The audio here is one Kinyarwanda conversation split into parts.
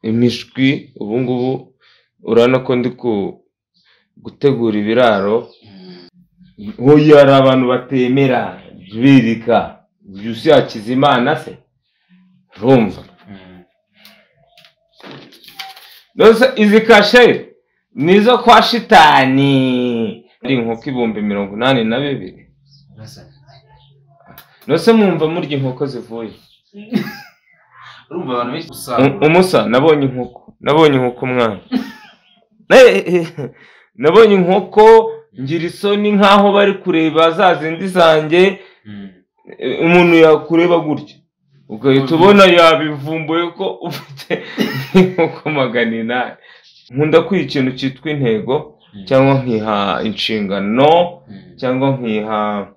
Imishwi ubu ngubu urabona ko ndi gutegura ibiraro. Hoya hari abantu batemera birika uyu si Hakizimana se urumva. Nose izi kashe nizo kwa shitani ari inkoko 82,000. Nose mwumva murya inkoko zivuye. Urumva abantu benshi usanga umusa nabonye inkoko mwana. Nabonye inkoko ngira isoni nkaho bari kureba za zindi zanjye. Umuntu yakureba gutya ugahita ubona yabivumbuye ko ufite inkoko 800. Nkunda kwiha ikintu cyitwa intego cyangwa nkiha inshingano cyangwa nkiha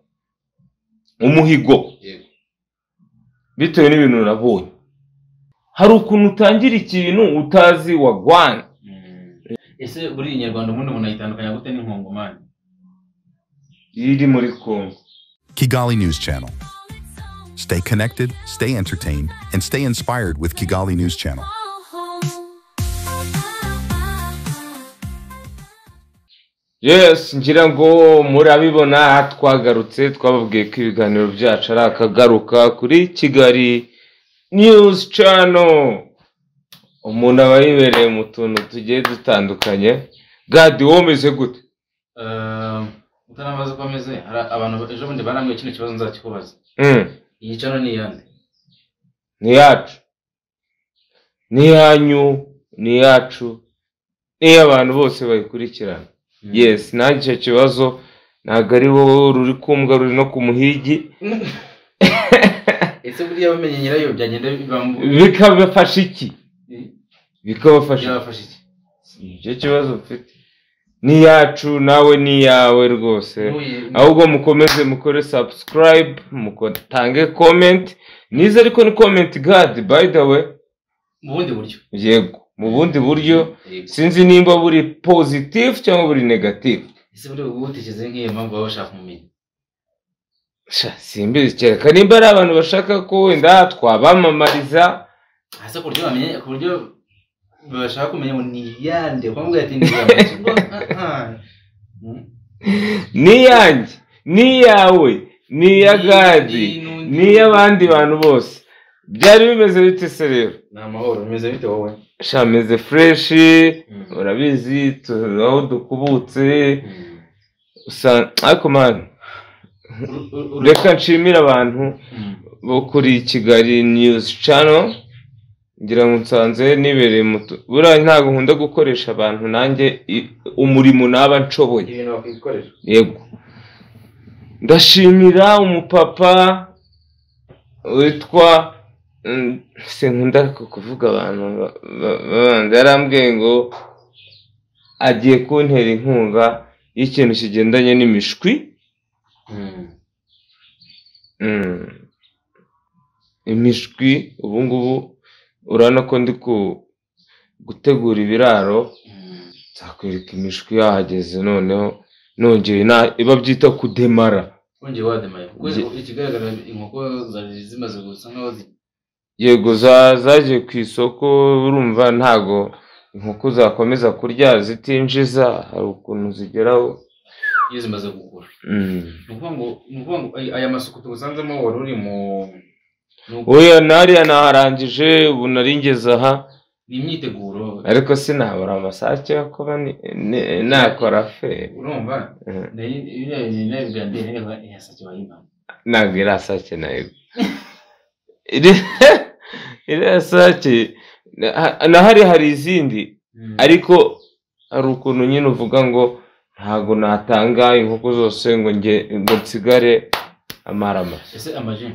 umuhigo bitewe n'ibintu nabonye. Hari ukuntu utangira ikintu utazi wagwana. Ese buri Nyarwanda ubundi umuntu ayitandukanya gute n'inkongomani iri muri Kongo? Kigali News Channel. Stay connected, stay entertained, and stay inspired with Kigali News Channel. Yes, ngira ngo murabibona twagarutse twababwiye ko ibiganiro byacu ari akagaruka kuri Kigali News Channel. Umuntu aba yibereye mu tuntu tugiye dutandukanye. Gadi wowe umeze gute? Utanamaze uko ameze, hari abantu ejo bundi barambwiye kino kibazo nzakikubaza. Iyi channel ni iyande? Ni iyacu, ni iyanyu, ni iyacu, ni iy'abantu bose bayikurikirana. Yes, nanjye icyo kibazo ntabwo ari wowe ruri kumbwa, ruri no ku muhigi. Ese buriya bamenye nyirayo byagenda bikabafasha iki? Bikabafasha iki? Icyo kibazo mfite ni iyacu nawe ni iyawe rwose. Ahubwo mukomeze mukore subscribe, mutange comment nize, ariko ni comment God by the way mu bundi buryo. Yego, mu bundi buryo sinzi nimba buri positive cyangwa buri negative. Ese buri ubutekereze nk'iyo mpamvu baba bashaka kumenya? Simbizi, kereka nimba ari abantu bashaka ko wenda twabamamariza. Ese ku buryo bamenye, ku buryo bashaka kumenya ngo ni iyande, ukamubwira ati ni iyanjye. Ni iyanjye, ni iyawe, ni iya Gadi, ni iy'abandi bantu bose. Byari bimeze bite se rero? Ni amahoro, bimeze bite wowe? Sha meze fresh, urabizi aho dukubutse. Ariko man, reka nshimire abantu bo kuri Kigali News Channel. Ngira ngo nsanze nibereye muto. Buriya ntabwo nkunda gukoresha abantu, nanjye umurimo naba nshoboye. Ibintu bakwikorera. Yego. Ndashimira umupapa witwa sinkunda kuvuga abantu yarambwiye ngo agiye kuntera inkunga y'ikintu kigendanye n'imishwi. Imishwi ubu ngubu urabona ko ndi gutegura ibiraro. Nzakwereka imishwi yahageze noneho nongeye babyita kudemara. Wongeye wademaye kuko ikigaragara inkoko zari zimaze gusa nkaho yego zagiye ku isoko. Urumva ntago inkoko zakomeza kurya zitinjiza, hari ukuntu zigeraho iyo zimaze gukura. Ni ukuvuga ngo aya masuku tugusanzemo wari uri mu oya nariya naharangije ubu nari ngeze aha. Ni imyiteguro, ariko sinabura amasake yo kuba nakora fe. Urumva ntabwo iriya sake nayo iriya sake na hari izindi, ariko hari ukuntu nyine uvuga ngo ntabwo natanga inkoko zose ngo ngo nsigare amarama. Ese amaji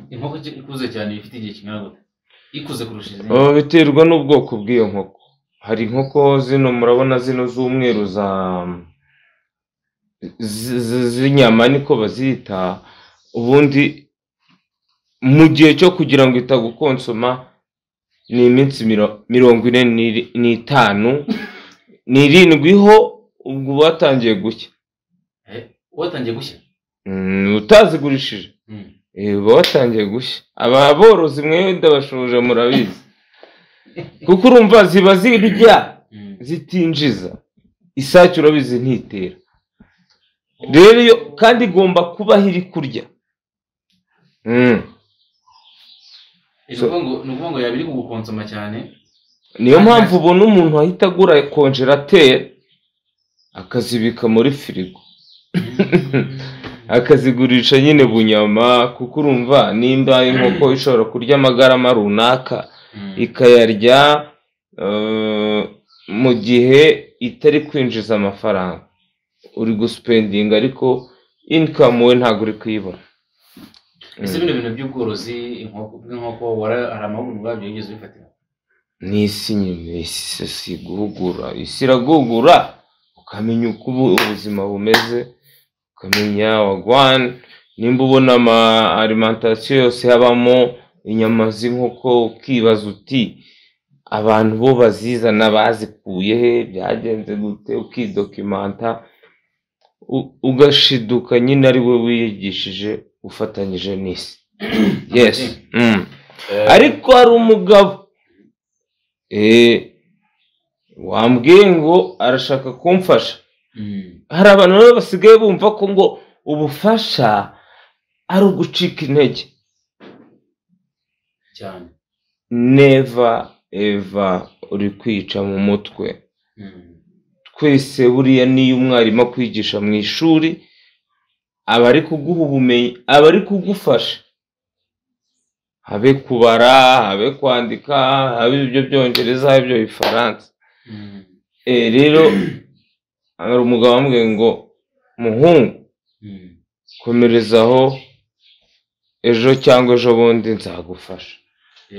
inkoko ikuze cyane ifite igihe kingana gute? Ikuze kurusha izindi? Biterwa n'ubwoko bw'iyo nkoko. Hari inkoko zino murabona zino z'umweru za z'inyama niko bazita. Ubundi mu gihe cyo kugira ngo itagukonsoma ni iminsi 45 n'irindwiho, ubwo batangiye gushya. Watangiye gushya? Utazigurishije uba watangiye gushya. Aba borozi mwe ndabashuje murabizi. Kuko urumva ziba zirya zitinjiza. Isake urabizi ntitera. Rero iyo kandi igomba kuba iri kurya. Ni ukuvuga ngo yaba iri kugukonsoma cyane. Niyo mpamvu ubona umuntu ahita agura konjerateri akazibika muri firigo. Akazigurisha nyine bunyama, kuko urumva nimba inkoko ishobora kurya amagarama runaka ikayarya mu gihe itari kwinjiza amafaranga, uri guspendinga ariko income we ntabwo uri kuyibona. Ese bino bintu by'ubworozi bw'inkoko hari amahugurwa yabyo wigeze ubifatira? Ni isi nyine, isi si guhugura, isi iragugura ukamenya uko ubuzima bumeze, ukamenya wagwan, nimba ubona ama alimentation yose habamo inyama z'inkoko ukibaza uti abantu bo bazizana bazikuye he, byagenze gute, ukidokimanta ugashiduka nyine ari we wiyigishije ufatanyije n'isi. Yes. Ariko hari umugabo wambwiye ngo arashaka kumfasha. Hari abantu rero basigaye bumva ko ngo ubufasha ari ugucika intege cyane. Never ever uri kwica mu mutwe. Twese buriya niyo umwarimu akwigisha mu ishuri aba ari kuguha ubumenyi, aba ari kugufasha, habe kubara, habe kwandika, habe ibyo byongereza, habe ibyo bifaransa. Rero hari umugabo wambwiye ngo muhungu komerezaho, ejo cyangwa ejo bundi nzagufasha.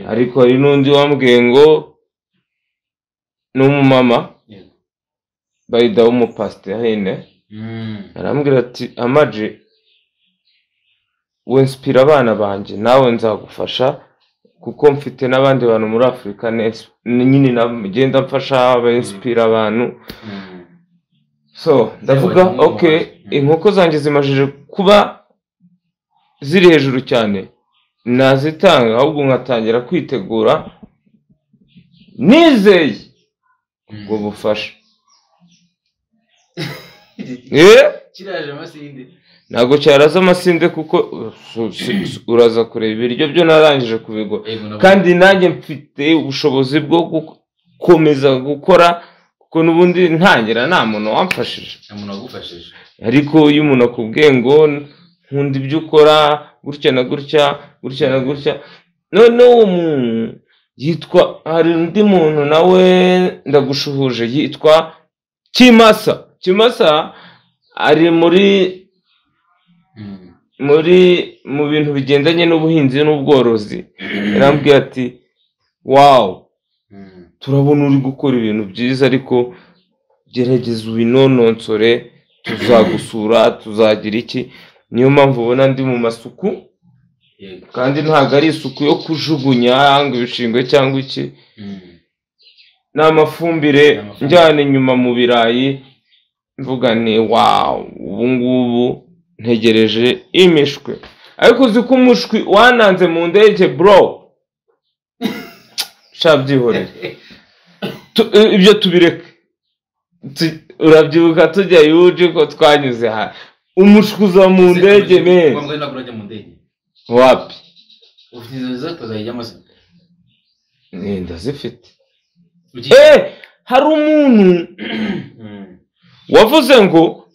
Ariko hari n'undi wambwiye ngo n'umumama bayida w'umupasiteri, arambwira ati Amaji winspira abana banjye nawe nzagufasha, kuko mfite n'abandi bantu muri Afurika nyine ngenda mfasha binspira abantu. So ndavuga okay, inkoko zanjye zimajije kuba ziri hejuru cyane nazitanga, ahubwo nkatangira kwitegura nizeye ubwo bufasha. Kiraje amasinde. Ntabwo cyaraza amasinde kuko uraza kureba ibiryo byo narangije kubigura, kandi nanjye mfite ubushobozi bwo gukomeza gukora, kuko n'ubundi ntangira nta muntu wamfashije. Ariko iyo umuntu akubwiye ngo nkunda ibyo ukora gutya na gutya gutya na gutya, noneho uwo muntu yitwa, hari undi muntu nawe ndagushuhuje yitwa Kimasa. Kimasa ari muri mu bintu bigendanye n'ubuhinzi n'ubworozi. Yarambwiye ati wow, turabona uri gukora ibintu byiza, ariko gerageza ubinononsore, tuzagusura, tuzagira iki. Niyo mpamvu ubona ndi mu masuku, kandi ntabwo ari isuku yo kujugunya ngo ibishingwe cyangwa iki, ni amafumbire njyana inyuma mu birayi, mvuga ni wow, ubu ngubu ntegereje imishwi. Ariko uzi ko umushwi wananze mu ndege bro, shabyihorere ibyo tubireke. Urabyibuka tujya yuje ko twanyuze ha umushwi uza mu ndege me wapi? Ndazifite. Hari umuntu wavuze ngo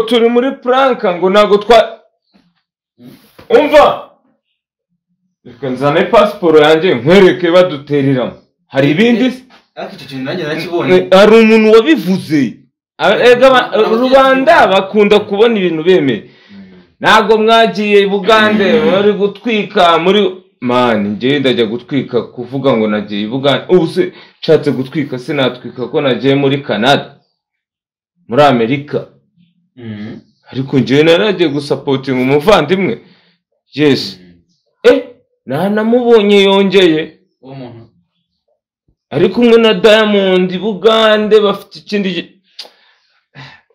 turi muri prank, ngo ntago twa umva reka nzane pasiporo yanjye nkwereke baduteriramo. Hari ibindi hari umuntu wabivuze. Rubanda bakunda kubona ibintu bemeye. Ntabwo mwagiye Bugande muri gutwika muri mani, njye ndajya gutwika kuvuga ngo nagiye Bugande. Ubu se nshatse gutwika sinatwika ko nagiye muri Canada, muri Amerika. Ariko njyewe naragiye gusapotinga umuvandimwe. Yes. Nanamubonye yongeye ari kumwe na Diamond Bugande, bafite ikindi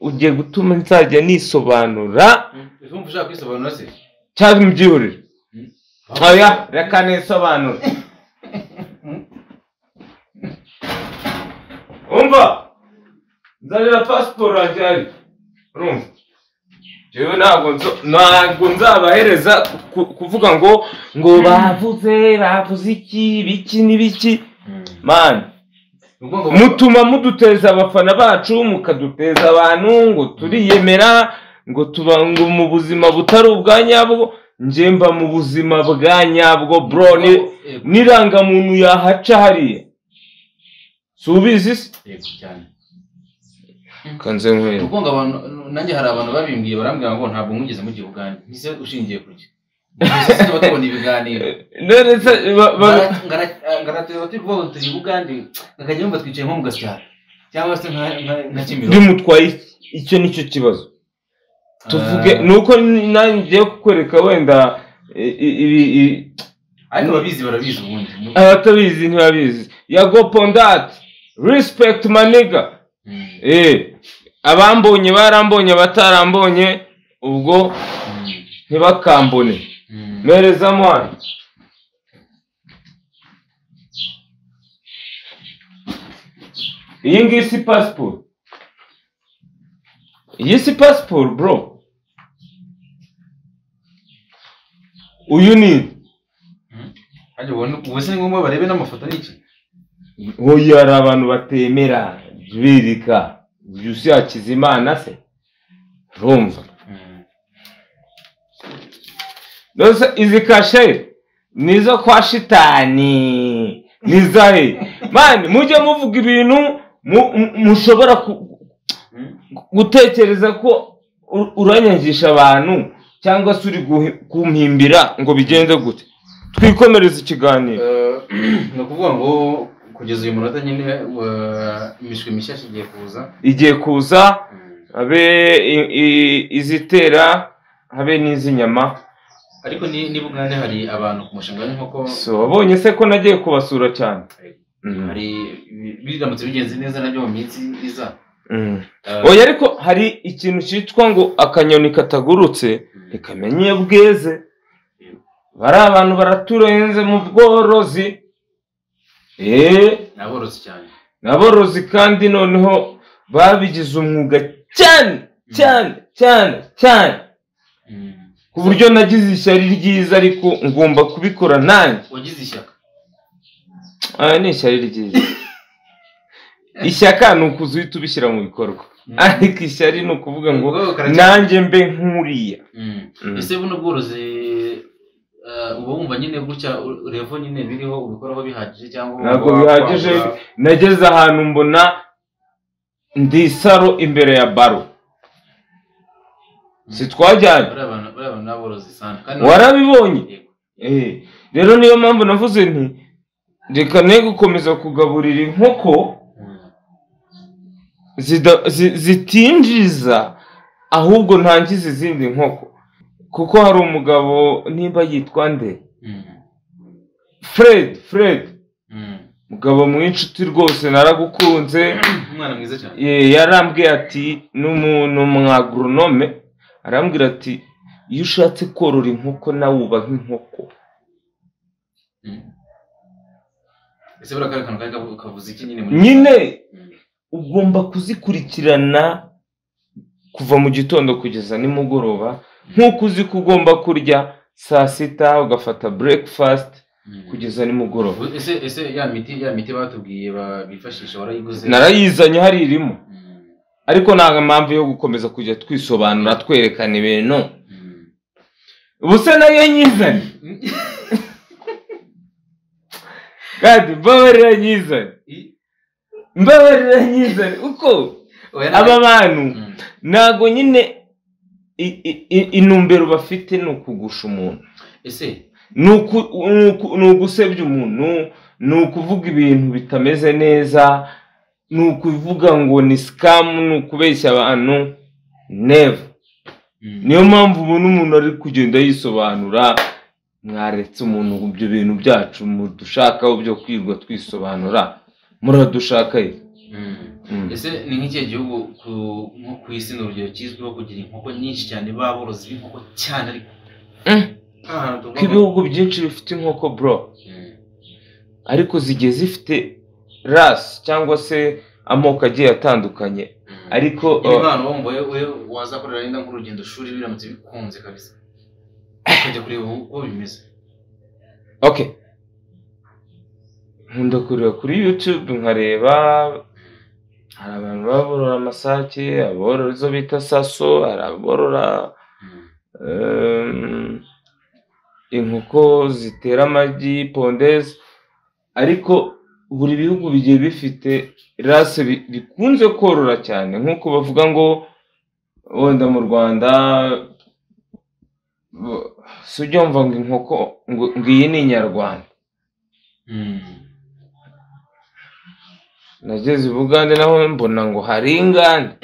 ugiye gutuma nzajya nisobanura. Urumva ushaka kwisobanura se? Cyangwa mbyihorere? Oya, reka nisobanure. Umva, nzanira pasiporo yanjye hari. Urumva, jewe ntabwo nzabahereza kuvuga ngo bavuze iki biki n'ibiki. Man, mutuma muduteza abafana bacu, mukaduteza abantu ngo turiyemera, ngo tuba ngo mu buzima butari ubwa nyabwo. Njye mba mu buzima bwa nyabwo bro, n'irangamuntu yahaca hariya. Si ubizi se? Yego cyane. Kanze nkwere. Kuko ngo abantu, nanjye hari abantu babimbwiye barambwira ngo ntabwo mwigeze mugira Uganda. Ntise ushingiye kuki? Ntise tuba tubona ibiganiro. None se ngarateba turi kuvuga ngo turi Uganda, ngakajya numva twicaye nko mu Gasyata cyangwa se nka Kimironko. Bimutwaye icyo nicyo kibazo. Tuvuge nuko nanjye kukwereka wenda ibi ariko ababizi barabizi ubundi. Abatabizi ntibabizi. Yago Pondat, respect my nigga. Abambonye barambonye, abatarambonye ubwo ntibakambone. Mereza mwana. Iyi ngiyi si passport. Iyi si passport bro. Uyu ni ubu se ni ngombwa barebe n'amafoto n'iki? Oya, hari abantu batemera birika. Uyu si Hakizimana se? Urumva? Nose izi kashe nizo kwa shitani nizahe? Man, mujye muvuga ibintu mushobora gutekereza ko uranyangisha abantu cyangwa se uri kumpimbira ngo bigende gute. Twikomereze ikiganiro. Ni ukuvuga ngo kugeza uyu munota nyine imishwi mishyashya igiye kuza. Igiye kuza, habe izitera, habe n'iz'inyama. Ariko ni Bugande hari abantu ku mushinga w'inkoko. So wabonye se ko nagiye kubasura cyane. Hari biramutse bigenze neza nabyo mu minsi iza. Oya, ariko hari ikintu cyitwa ngo akanyoni katagurutse ntikamenye iyo bweze. Bari abantu baraturenze mu bworozi. Naborozi cyane. Naborozi kandi noneho babigize umwuga cyane cyane cyane cyane. Ku buryo nagize ishyari ryiza, ariko ngomba kubikora nanjye. Wagize ishyaka? Aya ni ishyari ryiza. Ishyaka ni ukuza uhita ubishyira mu bikorwa, ariko ishyari ni ukuvuga ngo nanjye mbe nkuriya. Ese buno bworozi uba wumva nyine gutya revo nyine biriho ubikoraho bihagije cyangwa ntabwo bihagije? Nageze ahantu mbona ndi saro imbere ya baro. Si twajyanye? Warabibonye? Rero niyo mpamvu navuze nti reka ne gukomeza kugaburira inkoko zitinjiza, ahubwo ntangiza izindi nkoko. Kuko hari umugabo nimba yitwa nde? Fred. Mugabo mw'inshuti rwose naragukunze. Umwana mwiza cyane. Yarambwiye ati n'umwagronome arambwira ati iyo ushatse korora inkoko nawe uba nk'inkoko. Ese buriya kari kantu kavuze iki nyine muri nyine ugomba kuzikurikirana kuva mu gitondo kugeza nimugoroba, nk'uko uzi ko ugomba kurya saa sita ugafata breakfast kugeza nimugoroba. Ese ya miti batubwiye bifashisha warayiguze? Narayizanye hari irimo. Ariko nta mpamvu yo gukomeza kujya twisobanura twerekana ibintu. Ubu se nayo nyizanye. Kandi mbabarira nyizanye. Mbabarira nyizanye uko aba bantu ntago nyine intumbero bafite ni ukugusha umuntu. Ese ni ugusebya umuntu, ni ukuvuga ibintu bitameze neza, ni ukuvuga ngo ni scam, ni ukubeshya abantu. Never. Niyo mpamvu ubona umuntu ari kugenda yisobanura. Mwaretse umuntu ibyo bintu byacu mudushakaho byo kwirwa twisobanura, muradushaka ye. Ese ni nk'ikihe gihugu nko ku isi ni urugero kizwiho kugira inkoko nyinshi cyane, baborozi b'inkoko cyane? Ariko ko ibihugu byinshi bifite inkoko bro, ariko zigiye zifite race cyangwa se amoko agiye atandukanye. Ariko impano wumva we wazakorera yenda nk'urugendo shuri biramutse bikunze kabisa ukajya kureba uko bimeze. Okay, nkunda kureba kuri YouTube nkareba hari abantu baborora amasake, aborora izo bita saso, hari aborora inkoko zitera amagi, pondeze. Ariko buri bihugu bigiye bifite race bikunze korora cyane, nk'uko bavuga ngo wenda mu Rwanda si ujya wumva ngo inkoko ngo iyi ni inyarwanda. Nageze i Bugande naho mbona ngo hari inganda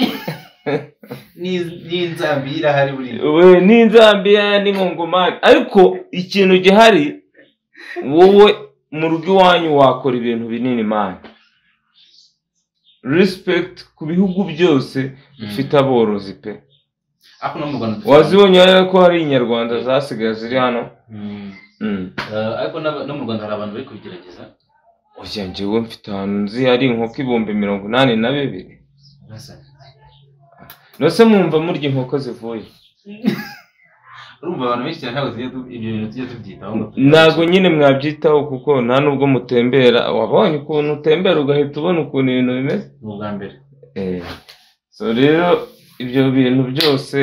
n'inzambiya irahari buriya, we n'inzambiya n'inkongomani. Ariko ikintu gihari, wowe mu rugo iwanyu wakora ibintu binini man. Respect ku bihugu byose bifite aborozi pe. Ariko no mu Rwanda wazibonye ko hari inyarwanda zasigaye ziri hano. Ariko no mu Rwanda hari abantu bari kubigerageza. Oya, njyewe mfite ahantu nzi hari inkoko 82,000. Nose mwumva murya inkoko zivuye? Urumva abantu benshi cyane ntabwo ibyo bintu tujya tubyitaho. Ntabwo nyine mwabyitaho kuko nta nubwo mutembera. Wabonye ukuntu utembera ugahita ubona ukuntu ibintu bimeze? Ni ubwa mbere. So rero ibyo bintu byose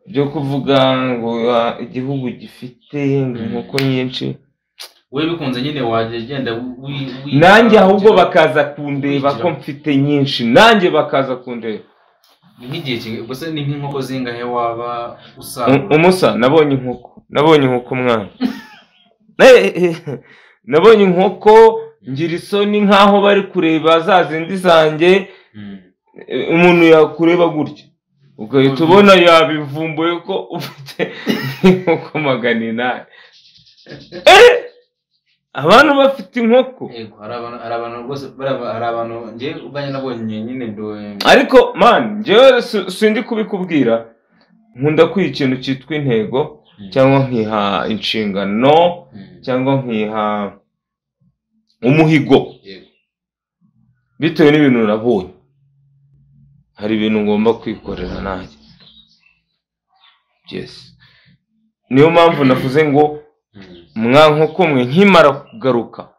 byo kuvuga ngo igihugu gifite inkoko nyinshi, we bikunze nyine wajya genda nanjye ahubwo bakaza kundeba ko mfite nyinshi, nanjye bakaza kundeba. Ni nk'igihe gusa ni nk'inkoko zingahe waba usarura? Umusa nabonye inkoko mwana. Nabonye inkoko ngira isoni nkaho bari kureba za zindi zanjye. Umuntu yakureba gutya ugahita ubona yabivumbuye ko ufite inkoko 800. Abantu bafite inkoko. Yego, hari abantu rwose, hari abantu ngiye ubanye nabonye nyine ndo. Ariko man, njyewe sindi kubikubwira, nkunda kwiha ikintu cyitwa intego, cyangwa nkiha inshingano, cyangwa nkiha umuhigo. Bitewe n'ibintu nabonye, hari ibintu ngomba kwikorera nanjye. Yes, niyo mpamvu navuze ngo mwa nkoko mwe nkimara kugaruka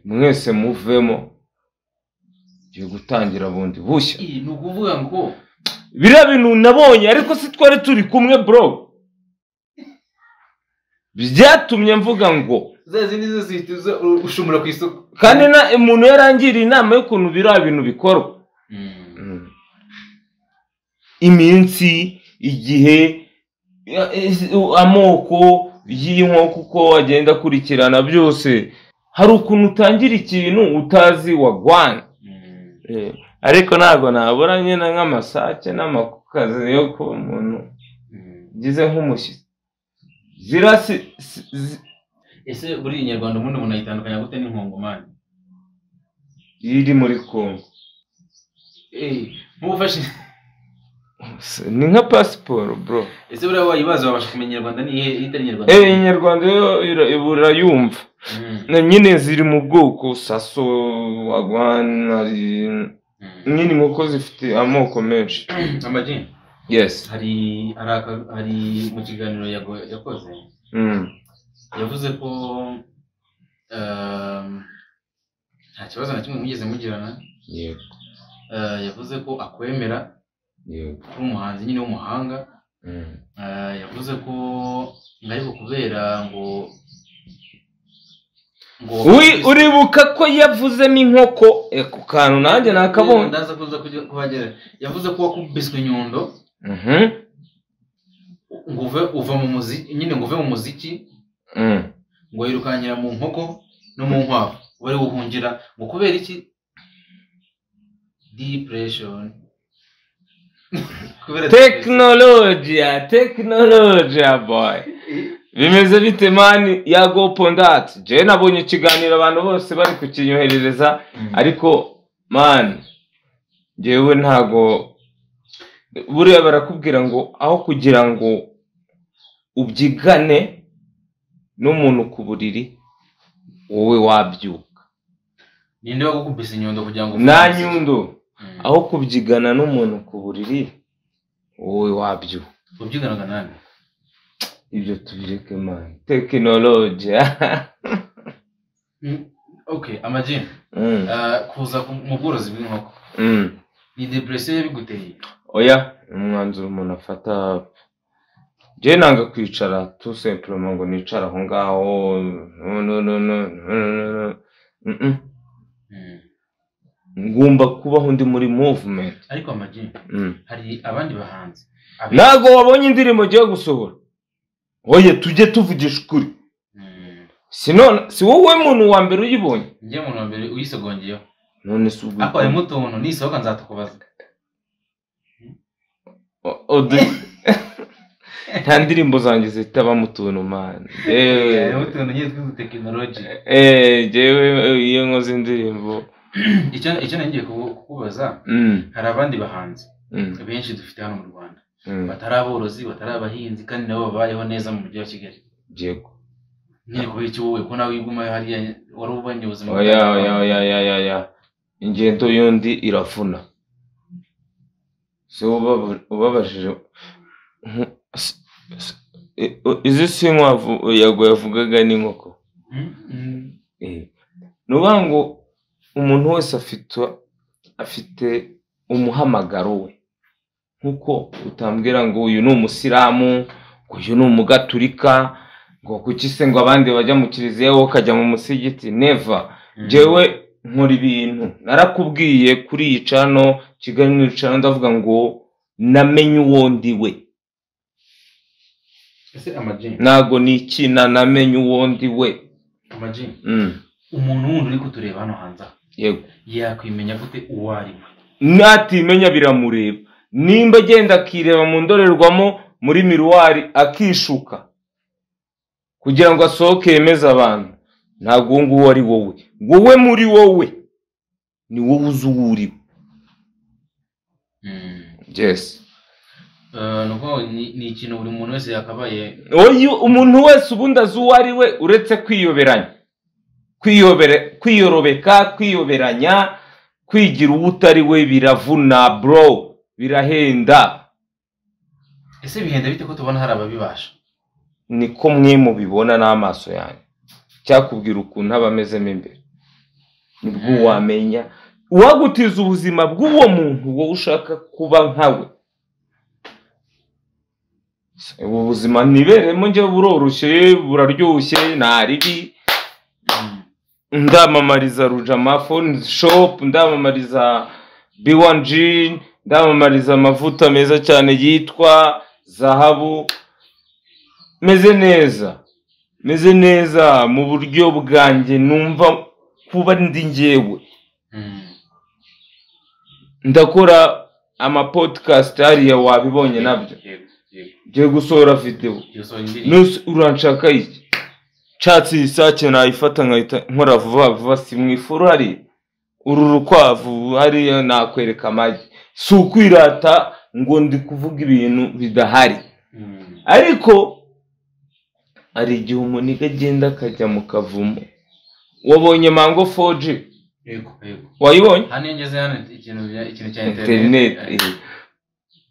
mwese muvemo, ngiye gutangira bundi bushya. Ni ukuvuga ngo biriya bintu nabonye ariko si twari turi kumwe bro, byatumye mvuga ngo za zindi zose ushumura ku isoko. Kandi umuntu yarangiriye inama y'ukuntu biriya bintu bikorwa. Iminsi, igihe, amoko y'inkoko uko agenda akurikirana byose. Hari ukuntu utangira ikintu utazi wagwana. Ariko ntabwo nabura nyine nk'amasake n'amakukazi yo kuba umuntu ngize nk'umushyitsi. Ese buri inyarwanda ubundi umuntu ayitandukanya gute n'inkongomani iri muri Kongo? Nk'ubufashe ni nka pasiporo bro. Ese buriya wayibaza wabasha kumenya inyarwanda ni iyihe itari inyarwanda? Inyarwanda yo urayumva. Nyine ziri mu bwoko saso, wagwana, nyine inkoko zifite amoko menshi. Amagi? Yes. Hari mu kiganiro yakoze yavuze ko nta kibazo na kimwe mwigeze mugirana. Yego. Yavuze ko akwemera. Yego. Kuri umuhanzi nyine w'umuhanga. Yavuze ko ariko kubera ngo uribuka ko yavuzemo inkoko ku kantu nanjye nakabonye. Ndaza kuza kuhagera. Yavuze ko wakubiswe inyundo. Ngo uva mu muziki nyine, ngo uve mu muziki. Ngo yirukankira mu nkoko no mu nkwavu wari wuhungira ngo kubera iki? Depression. Teknolojia boy. Bimeze bite mani ya Go Pondat? Je nabonye ikiganiro abantu bose bari kukinyoherereza, ariko man jewe ntago buriya barakubwira ngo aho kugira ngo ubyigane n'umuntu ku buriri wowe wabyuka. Ninde wagukubise inyundo kugira ngo nta nyundo? Aho kubyigana n'umuntu ku buriri wowe wabyo ubyiganaga nande? Ibyo tubireke man, tekinoloji. Okay, Ama-G, kuza mu bworozi bw'inkoko ni depression yabiguteye? Oya, umwanzuro umuntu afata. Njyewe nanga kwicara tout simplement ngo nicara aho ngaho, no no no no no no. Ngomba kubaho ndi muri movement. Ariko Ama-G, hari abandi bahanzi ntago wabonye indirimbo ngiye gusohora. Oye, tujye tuvugisha ukuri. Si wowe muntu wa mbere uyibonye? Njye muntu wa mbere uyisogongeyeho. None se ubwo ariko harimo utuntu nisohoka nzatukubaza. Nta ndirimbo zanjye zitabamo utuntu man. Harimo utuntu nyine tw'udutekinoloji. Jewe iyo nkoze indirimbo. Icyo ngiye kukubaza, hari abandi bahanzi benshi dufite hano mu Rwanda batari aborozi, batari abahinzi, kandi nabo babayeho neza mu mujyi wa Kigali. Yego. Nyine kubera iki wowe ko nawe wiguma hariya wari ubanye ubuzima? Oya oya oya oya oya, ingendo y'undi iravuna. Se ubabajije izi si inkwavu Yago yavugaga n'inkoko. Nuvuga ngo umuntu wese afite umuhamagaro we. Nkuko utambwira ngo uyu ni umusilamu, ngo uyu ni umugaturika, ngo kuki se ngo abandi bajya mu kiliziya wowe ukajya mu musigiti? Never. Jewe nkora ibintu narakubwiye kuri iyi channel Kigali News Channel, ndavuga ngo namenye uwo ndi we. Ese Ama-G, ntago nikina, namenye uwo ndi we. Ama-G, umuntu wundi uri kutureba hano hanze, yego, yakwimenya gute uwo ari we? Natimenya biramureba. Nimba agenda akireba mu ndorerwamo muri miruwari akishuka kugira ngo asohoke yemeze abantu, ntabwo uwo nguwo ari wowe. Wowe muri wowe ni wowe uzi uwo uri we. Yes. Ni ikintu buri muntu wese yakabaye. Umuntu wese ubundi azi uwo ari we, uretse kwiyoberanya, kwiyorobeka, kwiyoberanya, kwigira uwo utari we biravuna bro, birahenda. Ese bihenda bite ko tubona hari ababibasha? Niko mwe mubibona n'amaso yanyu. Cyakubwira ukuntu aba amezemo imbere, nibwo wamenya uwagutiza ubuzima bw'uwo muntu wowe ushaka kuba nkawe. Ubu buzima niberemo njye buroroshye, buraryoshye, nta ribi. Ndamamariza Rujama Phone Shop, ndamamariza B1G, ndamamariza amavuta meza cyane yitwa Zahabu. Meze neza, meze neza mu buryo bwanjye, numva kuba ndi njyewe. Ndakora ama podcast hariya wabibonye nabyo. Ngiye gusohora video. Uranshaka iki? Nshatse iyi sake nayifata nkahita nkora vuba vuba, si mu ifuru hariya. Uru rukwavu hariya nakwereka amagi. Si ukwirata ngo ndi kuvuga ibintu bidahari. Ariko hari igihe umuniga agenda akajya mu kavumo. Wabonye Mango 4G? Yego, yego. Wayibonye? Hano ngeze hano ikintu cya internet.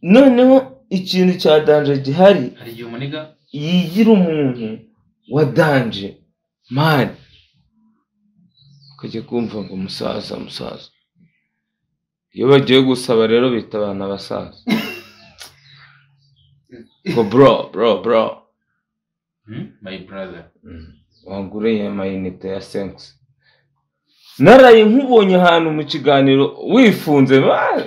Noneho ikintu cya danje gihari, hari igihe umuniga yigira umuntu wa danje man, ukajya kumva ngo musaza musaza. Iyo bagiye gusaba rero bita abantu abasaza ngo bro bro bro, my brother, wanguriye amayinite ya 5. Naraye nkubonye ahantu mu kiganiro wifunze.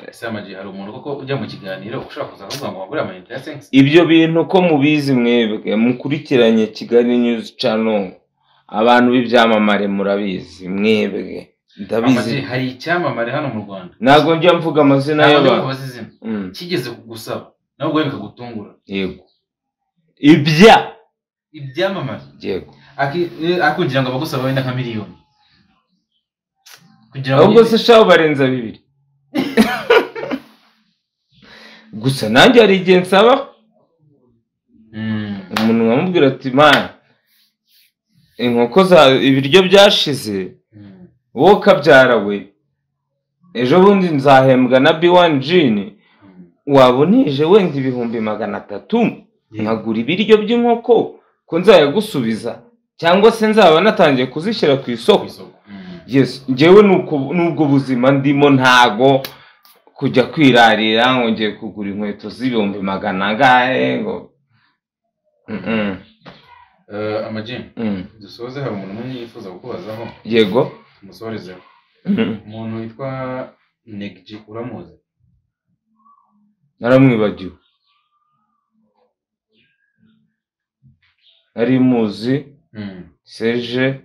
Ese Ama-G, hari umuntu koko ujya mu kiganiro ushaka kuza kuvuga ngo wangure amayinite ya 5? Ibyo bintu ko mubizi mwebwe mukurikiranye Kigali News Channel, abantu b'ibyamamare murabizi mwebwe. Ndabizi. Hari icyamamare hano mu Rwanda. Ntago njya mvuga amazina y'abantu. Kigeze kugusaba nawe ubwo bikagutungura. Yego. Ibyamamare. Yego. Akugira ngo bagusaba wenda nka miliyoni. Ahubwo se shaho barenza 2. Gusa nanjye hari igihe nsaba umuntu nkamubwira ati man, inkoko za ibiryo byashize, Wowe kabyara we, ejo bundi nzahembwa na B1 Gin, wabonije wenda 300,000 nkagura ibiryo by'inkoko ko nzayagusubiza, cyangwa se nzaba natangiye kuzishyira ku isoko. Yes, njyewe nubwo buzima ndimo, ntago kujya kwirarira ngo ngiye kugura inkweto z'400,000 angahe ngo. Ama-G, dusoze, hari umuntu umwe yifuza kukubazaho. Yego. Tumusorezeho. Umuntu witwa Negji uramuzi? Naramwibagiwe. Nari muzi Serge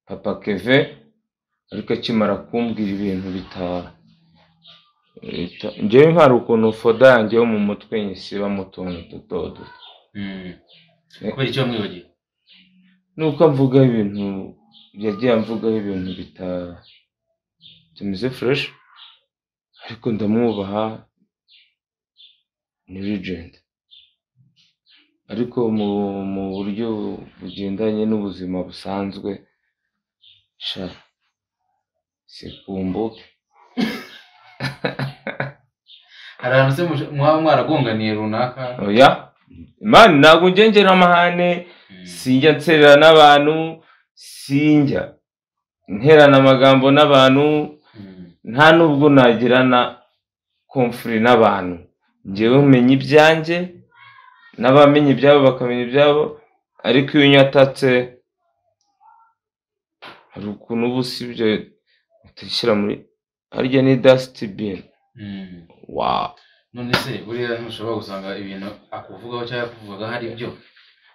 Papa Keve, ariko akimara kumbwira ibintu njyewe nkari ukuntu foda yanjye yo mu mutwe nyisiba mu tuntu duto duto. Kubera icyo wamwibagiwe? Nuko mvuga ibintu yagiye amvugaho ibintu bitameze fresh, ariko ndamwubaha, ni legend. Ariko mu buryo bugendanye n'ubuzima busanzwe, sha sikumbuke. Hari ahantu se mwaba mwaragonganiye runaka? Oya, man, ntabwo njye ngera amahane, sinjya nserera n'abantu, sinjya nterana amagambo n'abantu, nta nubwo nagirana komfuri n'abantu. Njyewe menya ibyanjye, n'abamenye ibyabo bakamenya ibyabo, ariko iyo unyatatse hari ukuntu uba usibye utashyira muri harya ni dustbin. Wow. None se buriya ntushobora gusanga ibintu akuvugaho cyangwa akuvuga hari ibyo?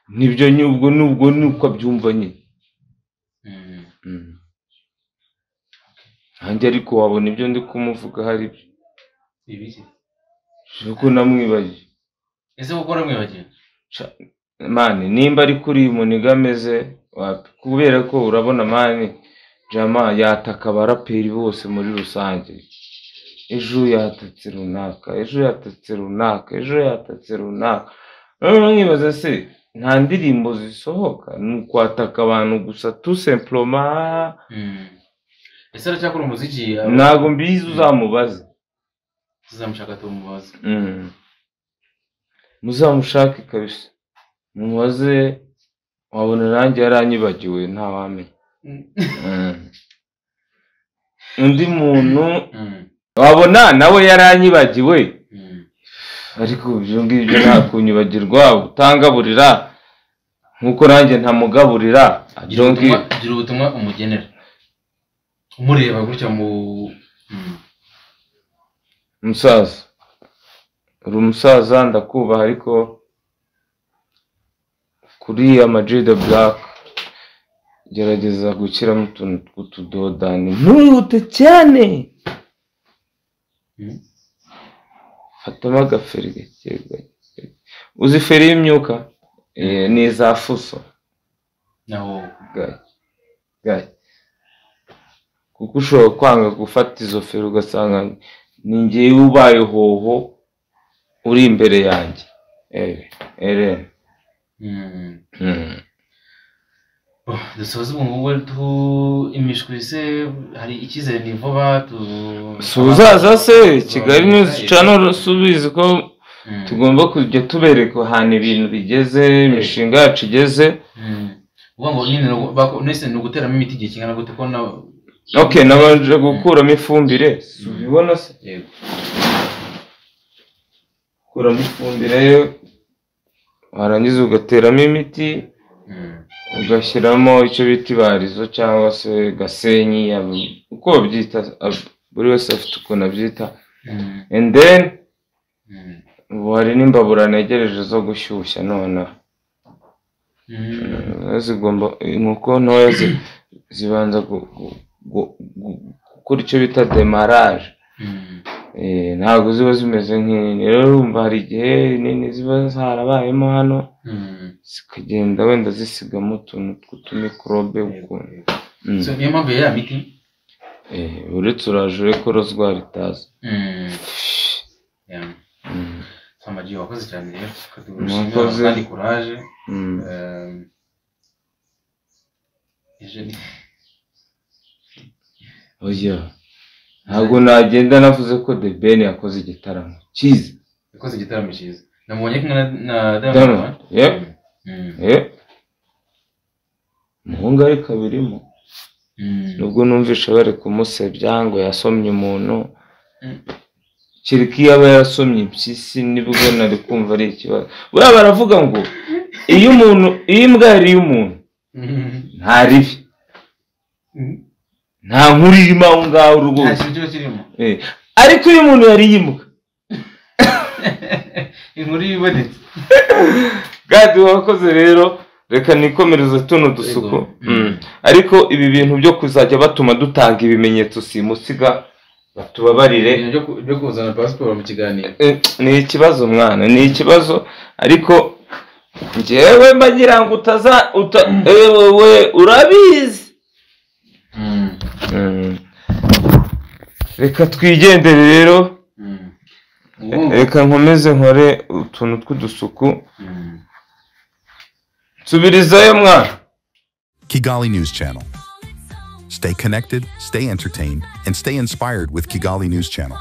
Nibyo, nubwo nuko abyumva nyine. Nanjye ariko wabona ibyo ndi kumuvuga hari ibyo. Ibiki? Kuko namwibagiwe. Ese kuko uramwibagiwe? Mani, nimba ari kuri muniga ameze wapi, kubera ko urabona mani Jama yataka abaraperi bose muri rusange. Ejo yatatse runaka, ejo yatatse runaka, ejo yatatse runaka. Noneho nkibaza se nta ndirimbo zisohoka, ni ukwataka abantu gusa tout simplement. Ese aracyakora umuziki? Ntabwo mbizi, uzamubaze. Tuzamushaka tumubaze. Muzamushake kabisa, mubaze, wabona nanjye yaranyibagiwe ntawamenya. Undi muntu wabona nawe yaranyibagiwe, ariko ibyo ngibyo nta kunyibagirwa, utangaburira nkuko nanjye ntamugaburira. Gira ubutumwa umugenera umureba gutya mu musaza. Uri umusaza ndakubaha, ariko kuri Ama-G The Black gerageza gushyiramo utuntu tw'utudodani, ntuyihute cyane, fatamo agaferi gake gake. Uzi feri y'imyuka? Ni iza fuso gake, kuko ushobora kwanga gufata izo feri ugasanga ni njyewe ubaye hoho uri imbere yanjye. Dusoza ubu ngubu imishwi se hari icyizere ni vuba? Uzaza se Kigali News Channel, subizi ko tugomba kujya tubereka ahantu ibintu bigeze, imishinga yacu igeze. Uvuga ngo nyine ni uguteramo imiti igihe kingana gute? Ko na okay, nabanje gukuramo ifumbire, ubibona se? Yego. Gukuramo ifumbire, warangiza ugateramo imiti, ugashyiramo icyo bita ibarizo cyangwa se gasenyi, uko babyita, buri wese afite ukuntu abyita. And then ubu hari n'imbabura negereje zo gushyushya nonaha. Zigomba, inkoko ntoya zibanza gukora icyo bita demarage. Ntabwo ziba zimeze nk'inini. Rero urumva hari igihe nini ziba zarabayemo hano, zikagenda wenda zisigamo utuntu tw'utumikorobe ukuntu. Niyo mpamvu ya miti? Uretse uraje ureko rozwari itaza. Ama-G wakoze cyane rero, kandi kuraje. Oya, ntabwo nagenda navuze ko The Ben yakoze igitaramo cyiza. Yakoze igitaramo cyiza, namubonye kumwe na Diamond. Umuhungu ariko abirimo, nubwo numvishe bari kumusebya ngo yasomye umuntu. Kereka iyo aba yarasomye impyisi nibwo nari kumva ari ikibazo. Buriya baravuga ngo iyo umuntu, iyo imbwa yariye umuntu nta ribi, nta nkuru irimo aho ngaho rwose, ariko iyo umuntu yariye imbwa inkuru ibonetse. Gadi wakoze rero, reka nikomereze tuno dusuku. Ariko ibi bintu byo kuzajya batuma dutanga ibimenyetso simusiga, batubabarire. Byo kuzana pasiporo mu kiganiro ni ikibazo mwana, ni ikibazo. Ariko njyewe mbagira ngo utaza ewe urabizi. Reka twigendere rero. Reka nkomeze nkore utuntu tw'udusuku. Nsubirizayo mwana. Kigali News Channel. Stay connected, stay entertained, and stay inspired with Kigali News Channel.